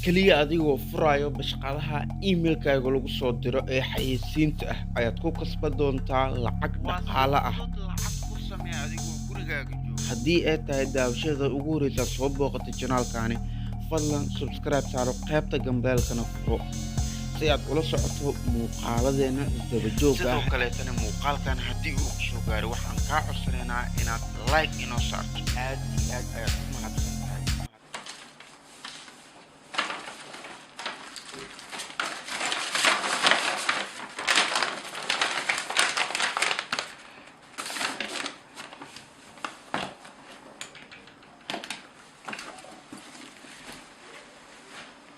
Kaliya adigoo furayo bashqadaha emailkaaga lagu soo diro ee xayeysiinta ah ayaad ku kasban doontaa lacag dhaqaale ah. Haddii ay tahay daawashada ugu horeysa soo booqatay channelkani, fadlan subscribe saaro, qaybta gambeelkana furo si aad ula socoto muuqaaladeena isdaba joogga ah. Sidoo kaleetana muuqaalkan haddii uu kusoo gaaro, waxaan kaa codsanaynaa inaad like inoo saarto. Aad iyo aad ayaad u mahadsan tahay.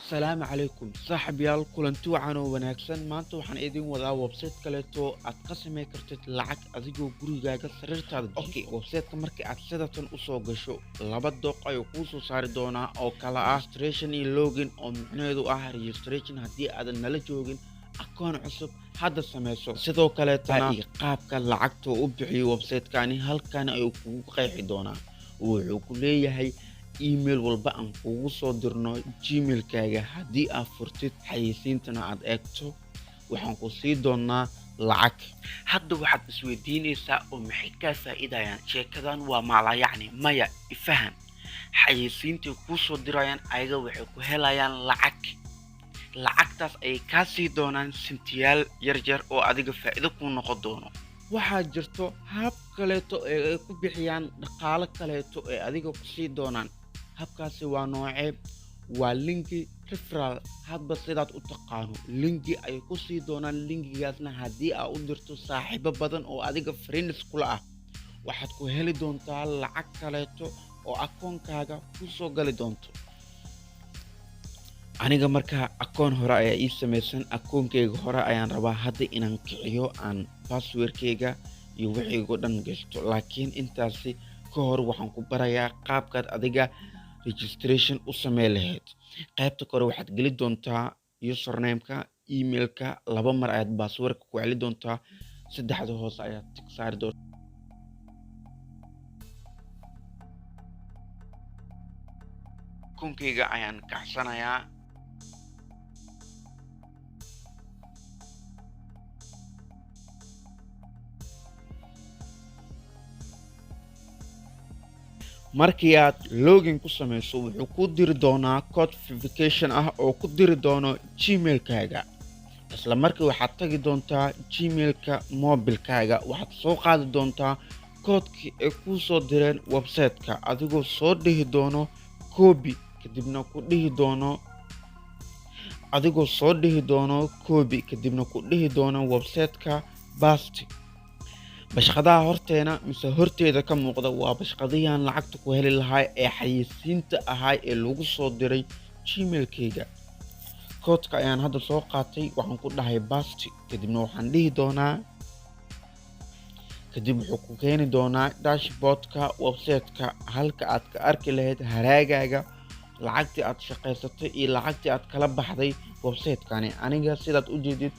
Asalaamu calaykum saaxiibyaal, kulanti wacan oo wanaagsan. Maanta waxaan idin wadaa website kaleeto aad ka samey kartid lacag adigoo gurigaaga sariirtaada. Okay, websiteka markii aad sidatan usoo gasho, laba dooq ayuu kuu soo saari doonaa oo kala ah registration iyo login, oo micnaheedu ah registration haddii aadan nala joogin akoon cusub hadda sameyso. Sidoo kaleetana iyo qaabka lacagta u bixiyo websitekani halkan ayuu kugu qeexi doonaa. Wuxuu ku leeyahay email walba aan kugu soo dirno gmailkaaga, haddii aad furtid xayeysiintana aad eegto, waxaan ku sii doonaa lacag. Hadda waxaad isweydiinaysaa, oo maxay kaa faa'iidayaan sheekadan? Waa maalayacni maya, ifahan. Xayeysiintay kuu soo dirayaan ayaga waxay ku helayaan lacag. Lacagtaas ayay kaa sii doonaan sintiyaal yaryar oo adiga faa'iido kuu noqon doono. Waxaa jirto hab kaleeto ee ay ku bixiyaan dhaqaalo kaleeto ee adiga ku sii doonaan. Habkaasi waa noocee? Waa link referral, hadba sidaad u taqaano. Linki ayay ku sii doonaan. Linkigaasna haddii aad u dirto saaxiibo badan oo adiga friends kula ah, waxaad ku heli doontaa lacag kaleeto oo akoonkaaga ku soo gali doonto. Aniga markaa akoon hore ayaa ii samaysan. Akoonkeyga hore ayaan rabaa hadda inaan kiciyo, aan passwordkeyga iyo wixiigo dhan gashto, laakiin intaasi ka hor waxaan ku barayaa qaabkaad adiga registration u samey lahayd. Qaybta kore waxaad geli doontaa usernameka, emailka, laba mar ayaad passwordka ku celi doontaa, saddexda hoose ayaad tick saari doontaa. Akoonkeyga ayaan kacsanayaa. Markii aad login ku sameyso, wuxuu ku diri doonaa code verification ah oo ku diri doono gmailkaaga. Isla markii waxaad tagi doontaa gmailka mobilkaaga, waxaad soo qaadi doontaa koodkii ay kuu soo direen website-ka, adigoo soo dhihi doono copy, kadibna ku dhihi doono, adigoo soo dhihi doono copy, kadibna ku dhihi doono website-ka paste. Bashqadaha horteena mise horteeda ka muuqda waa bashqadihan lacagta ku heli lahaa ee xayeysiinta ahaa ee lagu soo diray gmailkeyga. Koodka ayaan hadda soo qaatay, waxaan ku dhahay paste, kadibna waxaan dhihi doonaa, kadib wuxuu ku keeni doonaa dashboardka website-ka, halka aad ka arki lahayd haraagaaga lacagtii aad shaqaysatay iyo lacagtii aad kala baxday website-kani. Aniga sidaad u jeedid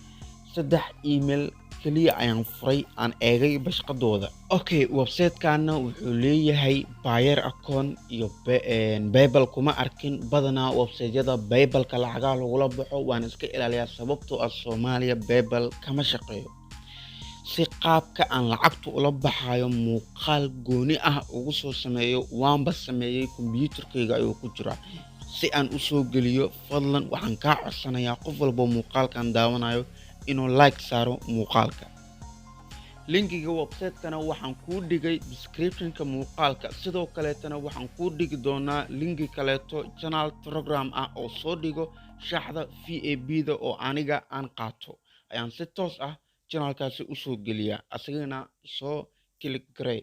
saddex email keliya ayaan furay, aan eegay bashqadooda. Okay, website-kana wuxuu leeyahay Payeer account iyo PayPal. Kuma arkin. Badanaa website-yada PayPalka lacagaha lagula baxo waan iska ilaaliyaa, sababtoo ah Soomaaliya PayPal kama shaqeeyo. Si qaabka aan lacagtu ula baxayo muuqaal gooni ah ugu soo sameeyo, waanba sameeyey, kombiyuutarkayga ayuu ku jiraa. Si aan usoo geliyo, fadlan waxaan kaa codsanayaa qof walbo muuqaalkan daawanayo inuu like saaro muuqaalka. Linkiga website-kana waxaan kuu dhigay descriptionka muuqaalka. Sidoo kaleetana waxaan kuu dhigi doonaa linki kaleeto channel Telegram ah oo soo dhigo shaxda VIP da oo aniga aan qaato ayaan si toos ah channelkaasi usoo geliyaa, asagana soo click garey.